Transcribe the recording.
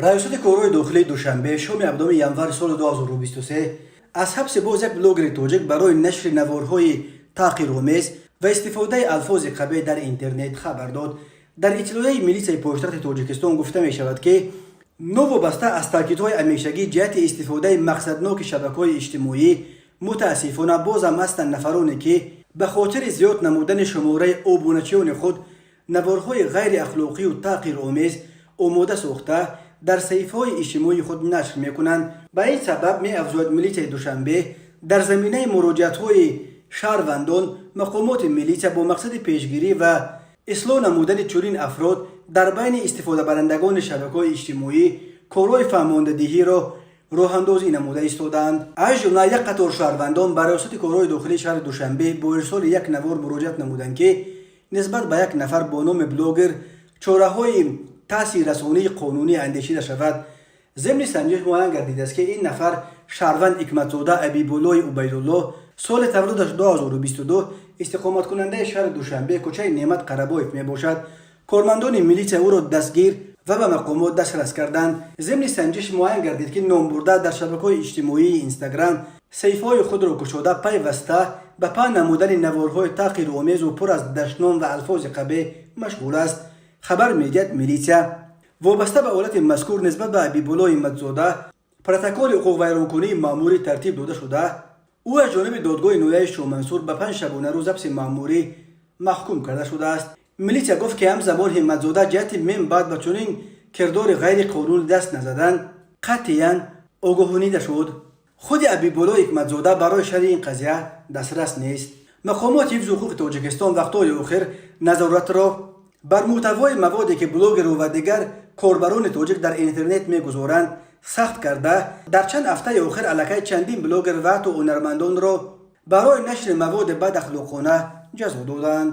Раёсати корҳои дохилии Душанбе шоми 7 январи соли 2023 аз ҳабси боз як блогери тоҷик барои нашри наворҳои таҳқиромез ва истифодаи алфози қабеҳ дар интернет хабар дод. Дар иттилоияи милитсияи пойтахти Тоҷикистон гуфта мешавад, ки новобаста аз таъкидҳои ҳамешагӣ ҷиҳати истифодаи мақсадноки шабакаҳои иҷтимоӣ, мутаассифона, бозам ҳастанд нафароне, ки ба хотири зиёд намудани шумораи обуначиёни худ наворҳои ғайриахлоқию таҳқиромез омода сохта, дар саҳифаҳои иҷтимоии худ нашр мекунанд. Ба ин сабаб, меафзояд милитсияи Душанбе, дар заминаи муроҷиатҳои шаҳрвандон мақомоти милитсия бо мақсади пешгирӣ ва ислоҳ намудани чунин афрод дар байни истифодабарандагони шабакаҳои иҷтимоӣ корҳои фаҳмондадиҳиро роҳандозӣ намуда истодаанд. Аз ҷумла як қатор шаҳрвандон ба Раёсати корҳои дохилии шаҳри Душанбе бо ирсоли як навор муроҷиат намуданд, ки нисбат ба як нафар бо номи блогер чораҳои таъсиррасонии қонунӣ андешида шавад. Зимни санҷиш муайян гардидааст, ки ин нафар шаҳрванд Ҳикматзода Абибуллои Убайдулло, соли таваллудаш 2022, истиқоматкунандаи шаҳри Душанбе, кӯчаи Неъмат Қарабоев мебошад. Кормандони милитсия ӯро дастгир ва ба мақомот дастрас карданд. Зимни санҷиш муайян гардид, ки номбурда дар шабакаҳои иҷтимоии Инстаграм саҳифаҳои худро кушода, пайваста ба паҳн намудани наворҳои таҳқиромезу пур аз дашном ва алфози қабеҳ машғул аст, хабар медиҳад милитсия. Вобаста ба ҳолати мазкур нисбат ба Ҳабибулло Ҳимматзода протоколи ҳуқуқвайронкунии маъмурӣ тартиб дода шуда, ӯ аз ҷониби додгоҳи ноҳияи Шомансур ба 5 шабонарӯз ҳабси маъмурӣ маҳкум карда шудааст. Милитсия гуфт, ки ҳамзамон Ҳимматзода ҷиҳати мин баъд ба чунин кирдори ғайриқонунӣ даст назадан қатъиян огоҳонида шуд. Худи Ҳабибулло Ҳикматзода барои шарҳи ин қазия дастрас нест. Мақомоти ҳифзи ҳуқуқи Тоҷикистон вақтҳои охир назоратро бар мӯҳтавои маводе, ки блогеру ва дигар корбарони тоҷик дар интернет мегузоранд, сахт карда, дар чанд ҳафтаи охир аллакай чандин блогер ва ҳатто ҳунармандонро барои нашри маводи бадахлоқона ҷазо доданд.